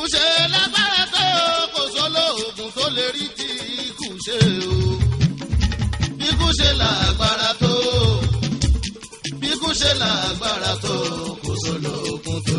Bíkú ṣe lágbára tó, kò sólóògùn tó lè rí tí ikú ṣe o. Bíkú ṣe lágbára tó, bíkú ṣe lágbára tó, kò sólóògùn tó